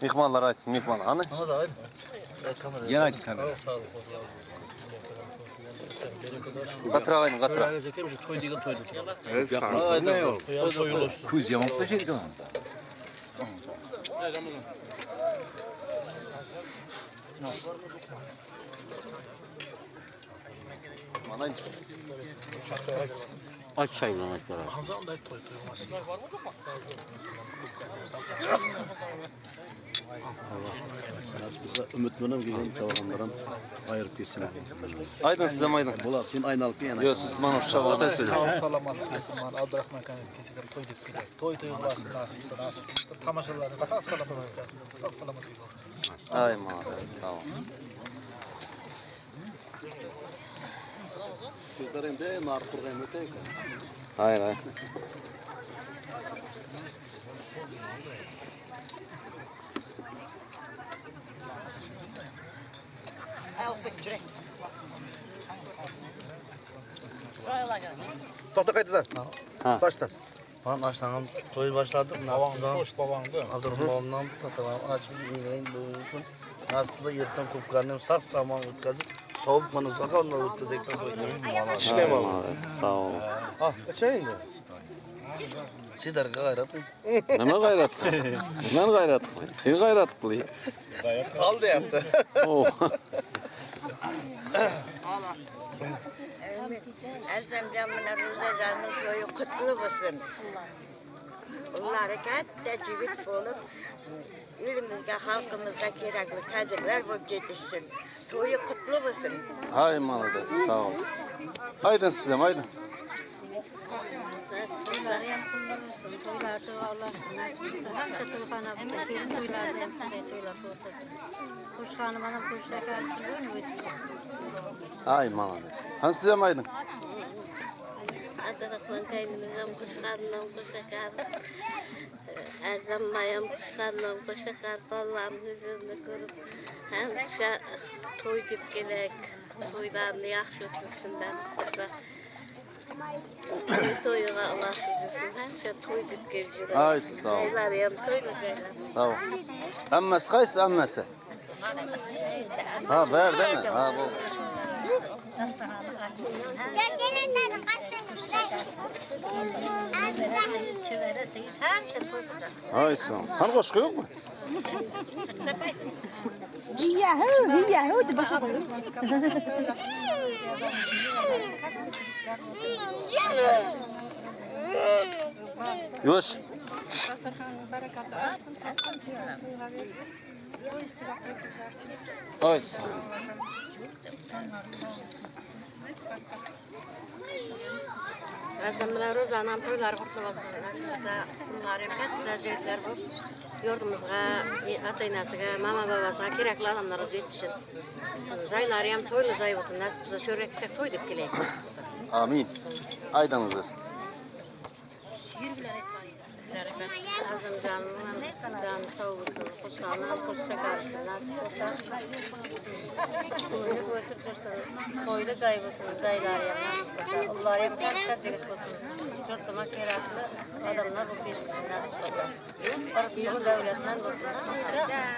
Myhmanlar aýtsyn, myhman. Hany? Ýene aýt kamera. Gatyrak aýdyň, gatyrak. Köz ýamak da şeýle. Aç çayını aç bana. Nasip bolsa ümit bilen gelgen tawaganlaram aýyryp geçsin. Aýdyň sizem aýdyň. Bolar, sen aýnalyp ýene. Ýok, siz mana şu şabat aýtsaň. Sag salamatlyk bolsun mana Abdurrahman kan kesek toý dep ketedi. Toý toý bolasyn nasip bolsa nasip bolsa tamaşalarny sag salamat sag salamat Aý, malades, sag bol. Sözler endi nar kurgan öte eken. Haýyr, haýyr. Tohta qaytadan. Ha. Baştan. Ben başlangıç toyu başladık. Babamdı hoş babamdı. Abdurrahman babamdan tasavvur açıp yayın buyursun. Nasip da yerden kupkarını sağ saman ötkazıp soğuk bana saka onları ötkazıktan toyu. Ay, malades, sag bol. Ha, içeyin de. Sidarga gayret. Näme gaýrat kyl? Men gaýrat kyl. Sen gaýrat kyl. Al deyapti. Oh. Azamcan bilen Ruzacan'ın toyu kutlu olsun. Onları katta jigit bolup elimizge, halkımızga kerakli kadrlar bolup yetişsin. Toyu kutlu olsun. Ay malades, sag bol. Aýdyň sizem, aýdyň. Toýlary hem kutlu bolsun. Toýlarda Allah nasip etsin. Hem toýhana bolsa, gelin toýlarda hem şunday toýlar bolsa. Hoş hanım anam hoş şekersin, ömür olsun. Ay malades. Hany sizem aýdyň. Abdurrahman kaynımızam kuşkanlam kuşakar. Azam mayam kuşkanlam kuşakar. Ballarımız yüzünü görüp hem toy dip gerek. Toylarını yaxşı ötürsün ben kuşa. Toy toyuna Allah süzürsün. Hem şey toy dip gelecek. Ay sag bol. Toylar hem toylu jaylar. Sag bol. Hammasi qaysi hammasi? Ha, berdimi? Ha, bu. Hem şey toy kuşakar. Ay sag bol. Hany goşgy ýokmy? Ýuwaş. Ay sag bol. Azam bilen Rozanam toýlary gutly bolsun. Nasip bolsa bunlar hem katta jigitler bolup ýurdumyzga, ata-enesiga, mama babasyga kerekli adamlar bolup ýetişsin. Jaýlary hem toýly jaý bolsun. Nasip bolsa şörek isek toý dep geleýik nasip bolsa. Amin. Aýdyňyz bolsun. Azam janymyň hem jany sag bolsun. Hoşhanam hoş şeker bolsun. Nasip bolsa toýly ösüp jürsün. Toýly jaý bolsun. Jaýlary hem nasip bolsa. Ullary hem katta jigit bolsun. Jurtuma kerekli adamlar bolup ýetişsin nasip bolsa. Yrysly döwletmen bolsun.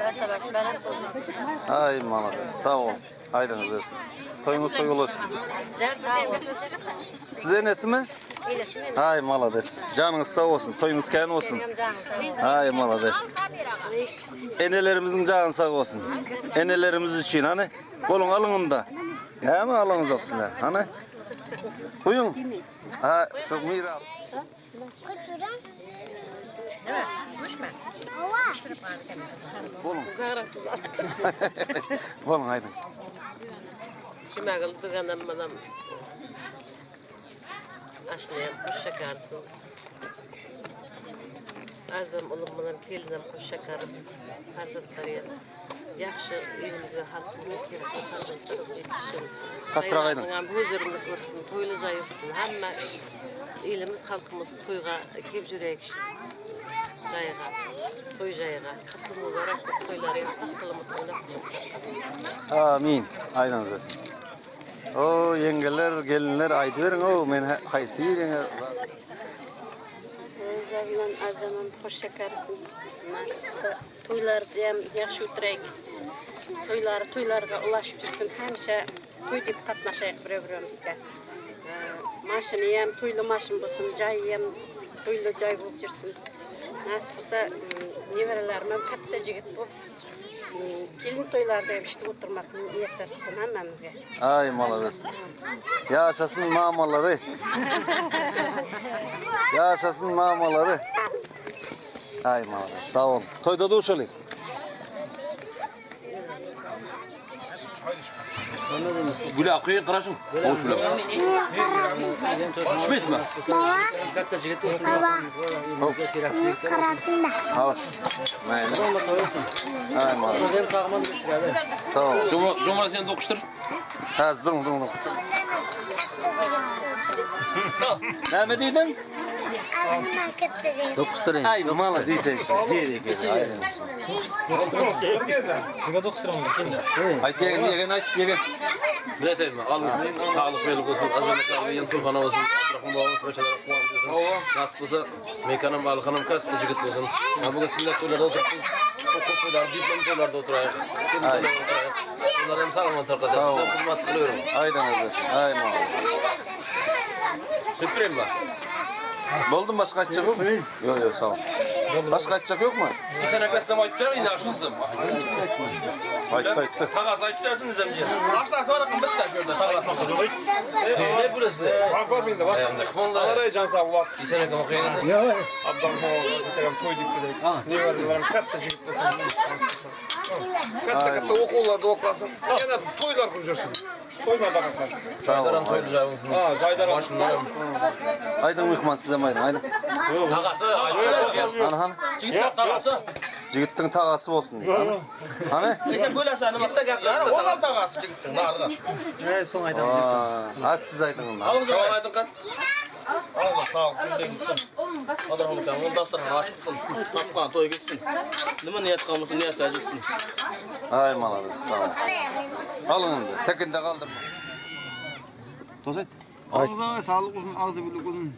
Mertebesi belent bolsun. Ay malades, sag bol. Aýdyňyz bolsun. Toýuňyz toý bolsun. Siz enesimi? Ay malades. Janyňyz sag bolsun. Toýuňyz kän bolsun. Ay malades. Enelerimiziň jany sag bolsun. Enelerimiz üçin hany goluň alyň onda. Näme alyňyz ýok sizler? Hany? Guýuň. Ha, şu mira. Boluň. Boluň aýdyň. Jumagül duganam manam aşnayam hoş şakarsın. Azam ulum manam kelinem hoş şakarım. Farzantlar Yaxşı elimizge halkymyzga kerekli farzantlar bolup ýetişsin. Gatyrak aýdyň. Hem huzuryny görsün, toýly jaý bolsun. Hemme elimiz halkymyz toýga kelip jüreyik jaýga, toý jaýga. Kutlu mübarek toýlary sag salamat oynap Amin. Aýdyňyz bolsun. O ýeňgeler, gelinler aýdy beriň o men haýsy biriňe Öz. Roza bilen Azamam hoş şekersin. Nasip bolsa toýlary hem ýagşy ötüreýik. Toýlary toýlarga ulaşyp jürsün. Hemişe toý diýip gatnaşaýyk bire-biremizge. Maşyny hem toýly maşyn bolsun, jaýy hem toýly jaý bolup jürsün. Nasip bolsa neberelerim hem katta jigit bolup gelin toýlarda hem şitip oturmak miýesser kylsyn hemmämizge. Aý malades. Ýaşasyn mamalary. Ýaşasyn mamalary. Aý malades. Sag bol. Toýda duşalyk. Güle akıyor kıraşın. Hoş güle. İçmeysin mi? Hoş. Aý malades. Sag bol. Cuma, Cuma sen dokuştur. Häzir duruň, duruň, duruň. Näme diýdiň? Aý, mala diýseň şu. Diýer eken. Aýt ýegen, ýegen aýt, ýegen. Bileteyim al. Sağlık beylik olsun, azamet abi, yıl turfana olsun, Abdurrahman babamız başarılar kuvan olsun. Nasip olsa mekanım, alkanım kat, jigit olsun. Ha bugün sünnet toylarda oturttum. O toylar, diplom toylarda oturayıq. Gelin toylarda oturayıq. Bunlar hem sağlam tarkada. Sağ ol. Hizmet kılıyorum. Aýdan özleşin. Aý mala. Süpüreyim bak. Boldumy başga aýtjak ýokmy? Ýok, ýok, sag ol. Başga aýtjak ýokmy? Bir sene kaçsam aytacağım yine aşılsın. Aýtdy, aýtdy. Tagası aytacaksın izemci. Başlar sonra bitti şurada tagası. Ne burası? Bak bak indi bak. Ayağımda kımıldı. Alay can sağ bak. Bir sene kımıldı. Abdurrahman oğlu toy dikti. Nevarelerim katta jigit bolsun. Katta katta okullarda oklasın. Gene toylar qılıp jürsün. Toylarda qatnaşsın. Sag bol. Jaydaran toylayacağımızın. Ha, jaydaran. Başından. Aýdyň myhman sizem aýdyň, aýdyň. Tagası aytacağım. Hany, hany. Jigitler tagası. Jigitdiň tagasy bolsun diýdi. Hany? Hany? Sen böyle sen nokta gaplar. Oğlan tagası jigittin. Narda. Aa, siz aýdyň onda. Çoğan aydın kan. Allah sağ ol. Abdurrahman ol dasturxon açık olsun. Tapqan toy gitsin. Nima niyat qilmoqchi niyatlar yetsin. Aý malades, sag bol. Alyň indi. Tekinde galdyrma. Ağzına sağlık olsun, ağzı birlik olsun.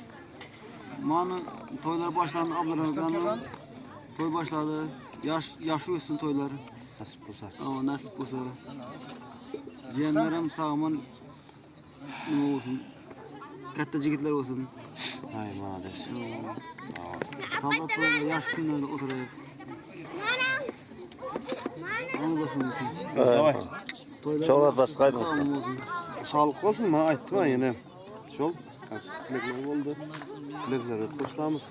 Manı toylar başlandı, ablalarımızdan. Toy başladı. Yaş, yaşlı olsun toylar. Nasip olsa. Aa, nasip olsa. Jiyenlerim sağman nima olsun. Katta jigitler olsun. Aý malades. Saldat toylar yaş günlerde oturayıq. Ağzı olsun. Toylar Çoğlar başga aýdyň. sağlam olsun. Sağlık olsun bana aytdım ha yine. Şol tilekler oldu. Tilekleri qo'shamiz.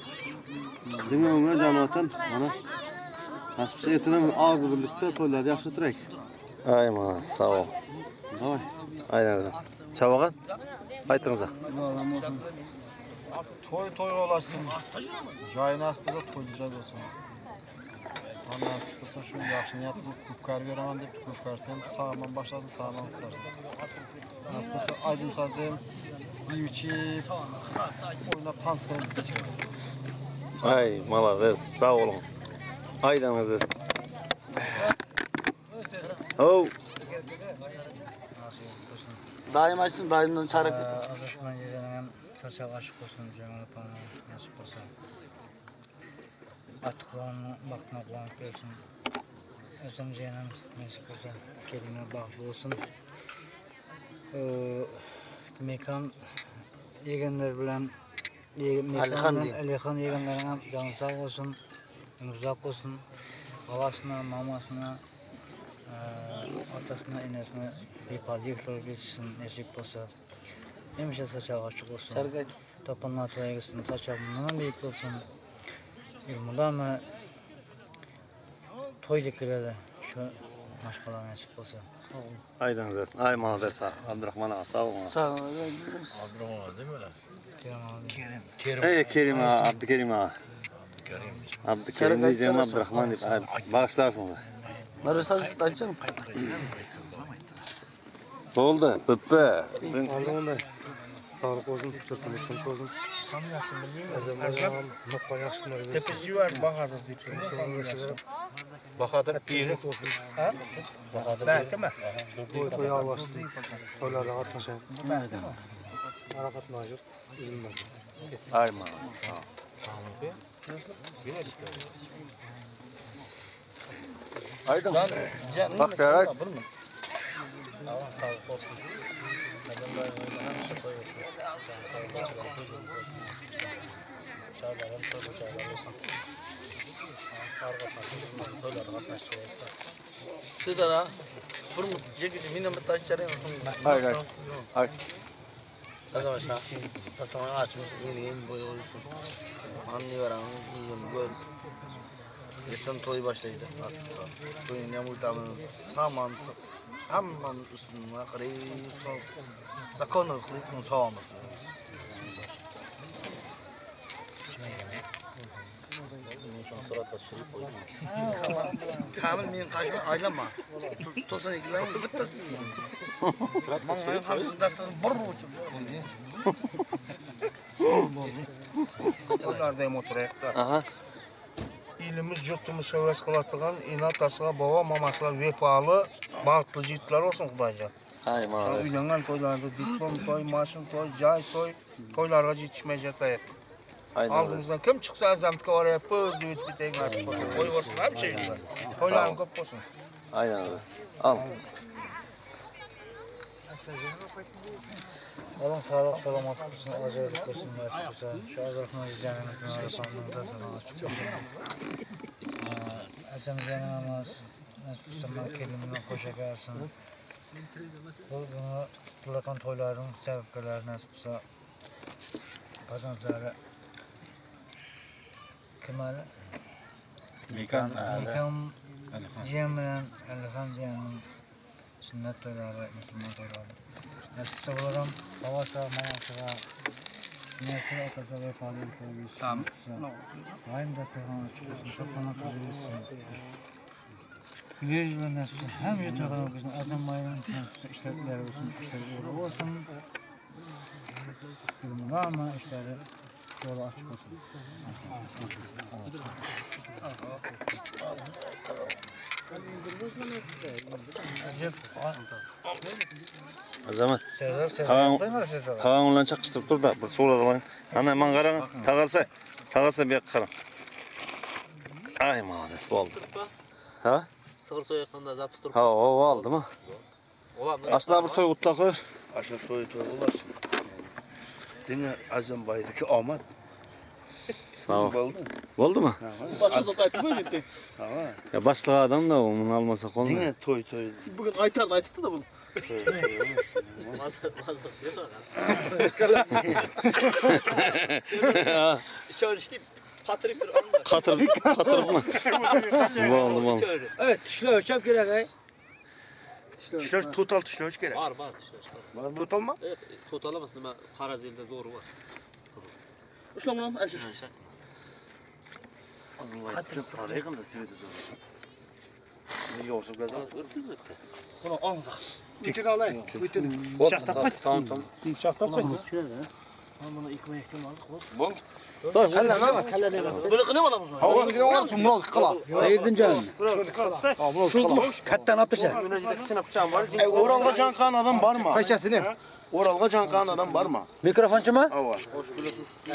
Dine o'nga jonatan mana nasib bo'lsa ertadan og'iz birlikda to'ylarni yaxshi o'tiraylik. Aý malades, sag bol. Давай. Aýdyňyz. Çabagan. Aýtyňyz. Toy toy olasın. Joy nasip bo'lsa to'yli joy bo'lsin. Ha nasip bo'lsa shu yaxshi niyat qilib ko'pkari beraman deb ko'pkarisi ham sog'lom boshlasin, sog'lom qurtarsin. Nasip bo'lsa aydın saz deyim, yeyip ichib, o'ynab tans qilib kechiradi. Aý malades, sag boluň. Aýdyňyz. How. Daim açsın, daimden çarık. Abdurrahman yeğenim saçak açık olsun, Cemal Hanım nasip olsun. Atıklarını bakma kullanıp gelsin. Özlem Ceylan nasip olsa kelime bağlı olsun. Ee, mekan yeğenler bilen Alihan diyeyim. Alihan yeğenlerine canı sağ olsun, ömrü uzak olsun. Babasına, mamasına, eee, atasına, enesine bir par geçsin, nasip olsa. Hemişe saçağı açık olsun. Çarık ayt. Tapanlar toya gitsin, saçağı bundan büyük olsun. Bir bundan mı toy dikiledi şu maşkalar nasip olsa. Aýdyňyz. Aý malades, Abdurrahman aga, sag boluň. Sağ ol. Kerim abi. Ey Kerim ağa, Abdükerim ağa. Abdükerim diyeceğim Abdurrahman deyip. Ay, Bağışlarsınız. Narı açacağım. Boldy, bitti. Sizin Sağlık olsun, sırtımız tınç olsun. Bahadır piri. Toy toy ağlaşsın. Toylarda qatnaşayıq. Ara qatnaşıq, üzülməsin. Ay malades. Aýdyň. Bagtyýar aýt. Allah sağlık olsun. Hemişe toý olsun. Çaylarım toy çaylar olsun. Sizler bir jigit mine mutaçarın Ay ay. Ay. Arkadaşlar, tasmanı açmış, yeni boy olsun. Anlıyorum, bizim göl. Ertan toy başlaydı, nasip olsa. Toyun yamurtamın, saman, hammam üstüne qarayib, zakon qilib, uni sog'amiz. Kamil men qashma aylanma. 92 lar bittasi men. Mana hammasini dastasini bir uchib. Toylardayım oturayıq da. Aha. Elimiz yurtumuz həvəs qılatığan ina atasına, baba mamasına vefalı, bahtlı jigitler olsun Xudaycan. Ay молодец. Uylangan toylarda diplom toy, maşın toy, jay toy, toylarga yetishmay jatayıq. Ay молодец. Aldığımızdan kim çıksa Azamtka oraya pız deyip biteyik nasip olsun. Toy olsun hemşe güzel. Toyların köp olsun. Ay молодец. Al. Allah sağlık salamat olsun, azərlik olsun, nasip olsa. Şu Azərbaycan izləyənlərin kanalında sana açık olsun. Əcəm canımız, nasip olsa mən kelimdən xoşa gəlsin. Bu, bunu bırakan toyların səbəbləri nasip olsa, qazançları Kemal Mekan Mekan Ciğermen, Elhan Ciğermen sünnet toyları, Müslüman toyları. Nasipse bulurum, babası, maması, nesi atası vefalı olsun. Tamam. Daim dasturxona açık olsun, çok bana kabul etsin. Güler yüzle nasip olsun, hem toyxana olsun, azam bayram nasip işler olsun, işler uğurlu olsun. Var mı işleri yolu açık olsun. Azamat. Serdar, Serdar. Tağan, Qo'yma Serdar. tağan bilan çakıştırıp dur da bir surat alayım. Ana man qarang, tağası. Tağası bir yoqqa qarang. Ay молодец bo'ldi. Ha? Sığır soyaqanda zapis turib. Ha, o oldu mu? Aslında bir toy kutla koy. Aşa toy toy olasın. Dine Azam baydaki omad. Sağ ol. Bo'ldi. Oldu mu? Ha. Ya başlığı adam da onu almasak olmuyor. Dine toy toy. Bugün aytardı, aytdı da bunu. Mazası yo'q. Ishonchli qatırıp bir alma. Katırıp, katırıp mı? Oldu oldu. Evet, tişle ölçep gerek ay. Tishlash total tishlash kerak. Var var tishlash var. Total mı? Evet, total emas nima Qarazelda zo'ri bor. Ushla buni, Alisher. Tamam tamam. Oralga can kan adam var mı? Paçasını. Oralga can kan adam var mı? Mikrofoncu mu? Ava.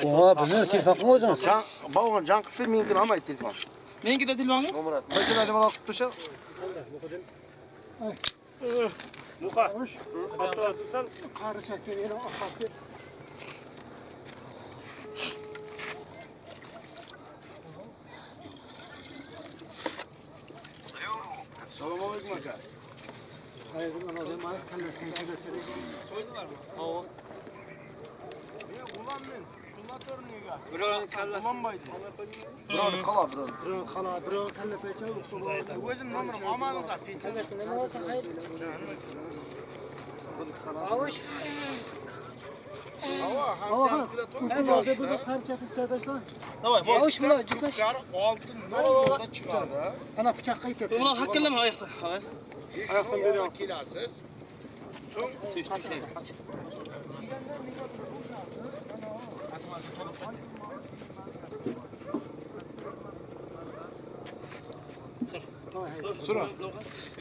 Oha, bilmiyorum, telefon kim o'zingiz? Can, bavgan can qilsa menga olmaydi telefon. Menga da telefonni. Paçalarni bana qilib tasha. Assalomu alaykum aka. O'zim nomerim olmadingiz Buni hakkallama oyoqda. Kelasiz.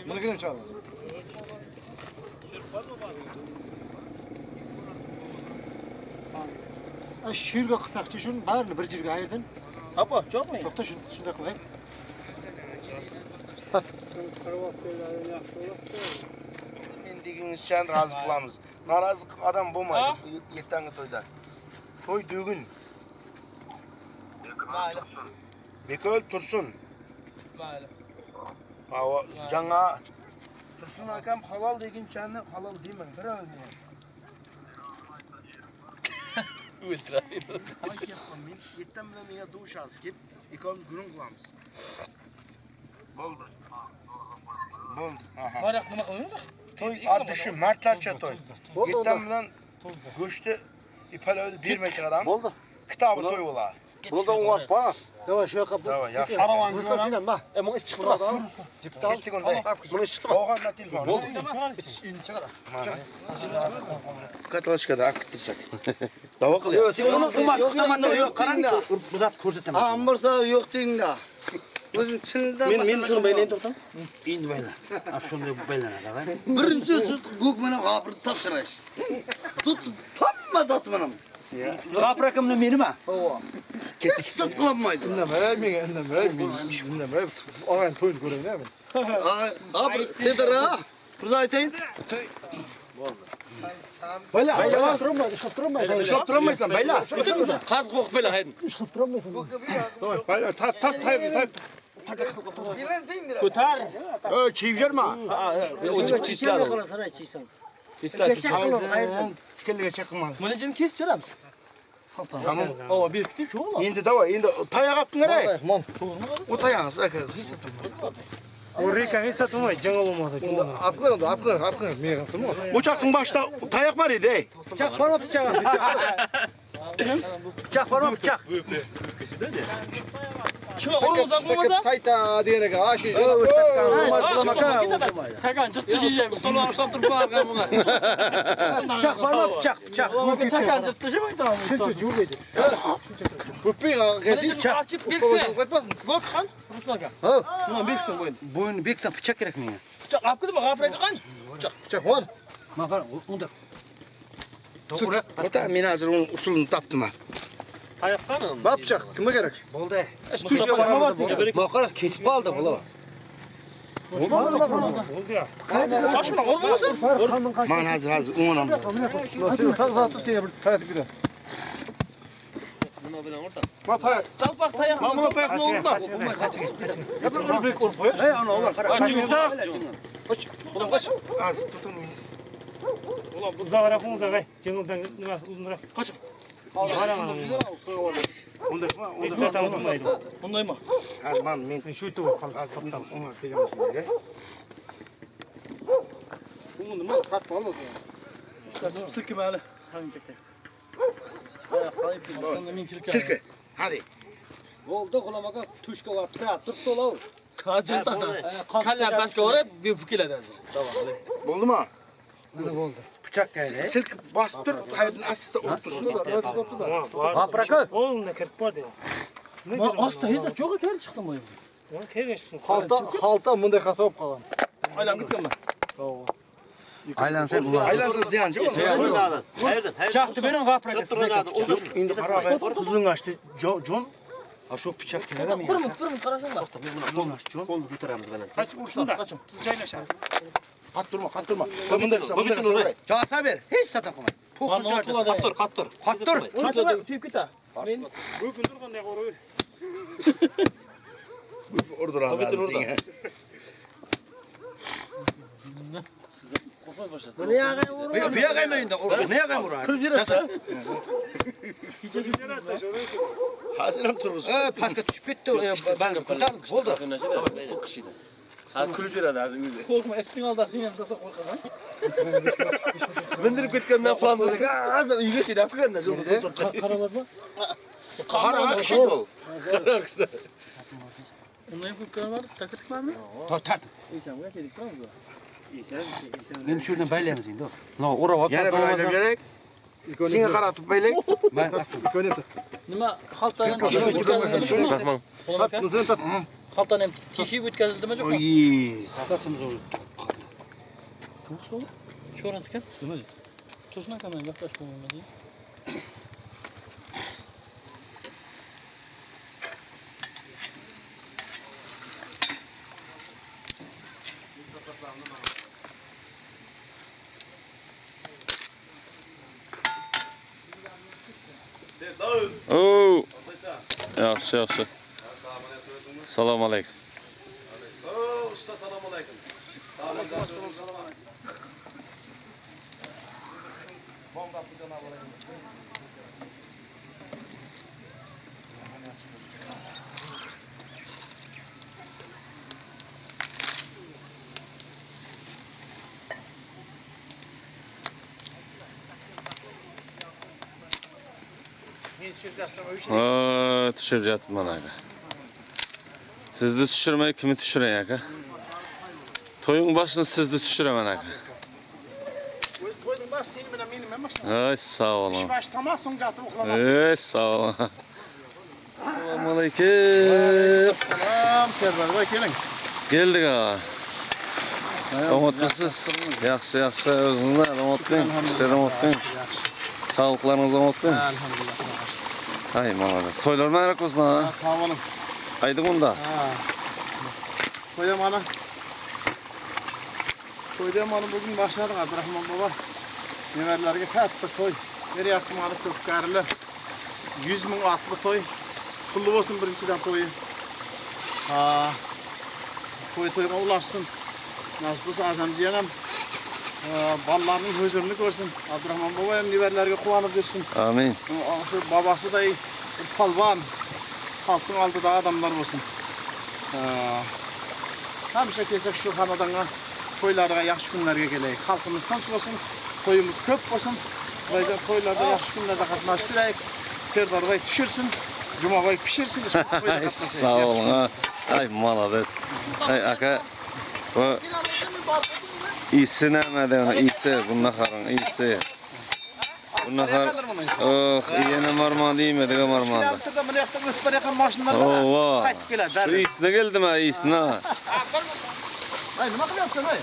Bunu kim çaldı? Şu ýerge kysakçy şuny baryny bir ýerge aýyrdan. Apa, jokmy? Tokta şunu şunda kylay. Men degiňizçe razı kılamız. Narazı adam bolmaydı ertangi toyda. Toy dügün. Bekol Tursun. Ava жаңа Tursun akam halal deginçeni halal deyman. Bir o'zini. Men ertan bilan menga dushasi kelib, ikkovimiz gurung qilamiz. Bo'ldi. Bo'ldi. Aha. Baraq nima qilamiz? To'y addushi mardlarcha to'y. Ertan bilan go'shtni ipalovni bermay chiqaramiz. Bo'ldi. Kitobi to'y bo'ladi. Bunu da o'ng'arib bor. Давай şu yoqqa. Давай, yaxshi. Ruslan ma. E buni chiqdi. Jipni al. Ketdik unda. Buni chiqdi. Og'an telefon. Bo'ldi. Katalochkada olib kettirsak. Davo qilyapti. Yo'q, qarang-da. Uzat ko'rsataman. Ha, bo'lsa yo'q deng-da. O'zim chindan Men men shuni baylayin to'xtam. Endi bayla. Ha, shunday baylanadi, ha. Birinchi sut go'k bilan g'apirni topshirish. Tut hamma zot bilan. G'afur akamni menimi? Ova. Hech zot qilolmaydi. Indamay, menga indamay, men indamay. Og'ayni to'yini ko'raymi men? Ha, bir Sedar ha. Bir aytayın. Bayla, bayla turmay, ishlab turmay. Ushlab turolmaysan, bayla. Qaziq o'qib bayla haydin. Ishlab turolmaysan. Bayla, tat tat tayp tayp. Ko'tar. Ey, chiyib yurma. O'chib chichladi. Chichladi. Tikilgacha qilma. Buni jim kesib chiqaramiz. Tamam. Ova berkitib shu o'g'lon. Endi давай, endi tayoq olib qiling, O tayog'ingiz aka, his etdim. Olib qil, olib qil, olib qil. Men qildim. O'choqning boshida tayoq bor edi, ey. Pichoq bormi pichoq? Pichoq bormi pichoq? Shuni o'rg'izdan qo'ymasa, Qayta degan ekan. Ha, shu. takan chiqdi shiyam. Stolni ushlab turib arqa bunga. Pichoq bormi pichoq? Pichoq. Takan chiqdi shu aytaman. Shuncha juvlaydi. O'ping, Pichoq ochib berdi. Qaytmasin. Go'kxon, Ruslan aka. Ha. Buni berkitdim bo'yni. Bo'yni bekdan pichoq kerak menga. Pichoq olib keldim, G'afur aka qani? Pichoq bor. Mana qara, unda. Ota, men hozir uning usulini topdim. ha. Tayoq qani? Bor pichoq, kimga kerak? Bo'ldi. Mustafa nima bor senga? Mana qara, ketib qoldi bular. Tosh bilan urmasin. Man hozir hozir o'ng'aman. Sen sal sal tut, senga bir tayoq beradi. Nima bilan o'rta? Ma tayoq. Salpaq tayoq. Ma buni tayoqni o'rna. Ey, ana ular qara. Hozir tuting. Uzoqroq, uzoqroq. Jingildan nima uzunroq. Qoch. Unday qilma, unday qilma. Bundaymi? Hozir man men shu hozir o'zim o'ng'arib beraman sizlarga. Silkima hali. Hangi Silki. Hadi. Bo'ldi, G'ulom aka, tushga borib turib turibdi ular. Kalla pastga borib, bu keladi hozir. Bo'ldimi? Mana bo'ldi. Pichoq kerak. Silk bosib tur, qayerdan asta urib tursin. G'afur aka, Osta hech yo'q ekan chiqdim bu yerga. Xalta, xalta bunday qasab qolgan. Aylanib ketganman. aylansa bular. Aylansa ziyon yo'q. Qayerdan? Qayerdan? Pichoqni bering G'afur aka, sizga. Endi qara, qizilni ochdi, jon. Ha, shu pichoq kerak menga. Bir minut, bir minut qarashinglar. Qo'lni ochdi, jon. Qo'lni ko'taramiz baland. Qattiq turma, qattiq turma. Bunday qilsa, bunday qilsa. uray. Josa ber, hech satan qilmay. Po'qil joyda. Qattiq, qattiq. Qottir. Tüyüp keta. Urdiradi hozir senga. Bu yoqqa endi, bu yoqqa urar. Hozir ham turg'iz. E, pastga tushib ketdi, bandi ko'tarildi, bo'ldi. Qo'rqishidi. Ha, kulib yuradi hozir o'zi. Qo'rqma, etning oldida sen ham saqlab qo'rqasan. Mindirib ketgandan falan dedik. Hozir uyga kelib kelganda Qaramazmi? Qara qishidi u. Undan ko'p var, takatmami? Tart. Endi shu yerdan baylaymiz endi. Mana o'rab olib. Yana bir aylab kerak. Senga qaratib baylaylik. Nima xaltani teshib o'tkazildimi? Qo'lim aka. Sen tat. Xaltani ham teshib o'tkazildimi yo'qmi? Oy. Sho'rat ekan. Nima deydi? Tursun aka men gaplashib bo'lmaydi. Oo. Ýagşy, ýagşy. Salam aleýkum. Oo, usta salam aleýkum. Ha, düşürip ýatypman aga. Sizdi düşürmey kimi düşüreý aga? Toýuň başyny sizdi düşüremen aga. Öz toýduň baş seni bilen meni men başla. Ay sag boluň. Baş tamam soň jatyp uklamak. Ey sag boluň. Assalamu aleyküm. Salam Serdar bay keliň. Geldik aga. Oňatmysyz? Ýagşy, ýagşy. Özüňiz näme oňatmyň? Işler oňatmyň? Saglyklaryňyz oňatmyň? Elhamdülillah. Aý, malades. Toýlar mübärek bolsun aga. Sag boluň. Aýdyň onda. Toýa mana. Toýda mana bugün başladyk Abdurrahman baba. Neberlerge katta toý. Beryapdy mana köpkärler. 100 müň atly toý. Pully bolsun birinjiden toýy. Ha. Toý toýga ulaşsyn. Nasip bolsa Azam jiýenem ballarynyň hözirini görsün. Abdurrahman baba hem neberlerge guwanyp ýürsün. Amin. Şu babasy da bir palwan. Halkyň aldyda adamlar bolsun. Hemişe kelsek şu hanadanga toýlarga ýagşy günlerge geleýik. Halkymyz tynç bolsun, toýumyz köp bolsun. Hudaýjan toýlarda ýagşy günlerde gatnaşyp biläýik. Serdarbaý düşürsin, Jumabaý pişirsin, biz toýda gatnaşaýyk. Sag boluň ha. Aý malades. Aý aka bu isi näme diýen isi bu naharyň isi. Bu nahar oh iýenem barmady iýmedigem barmady. Owa. Şu isine geldim ha isine. Aý nima qilyapsan ay?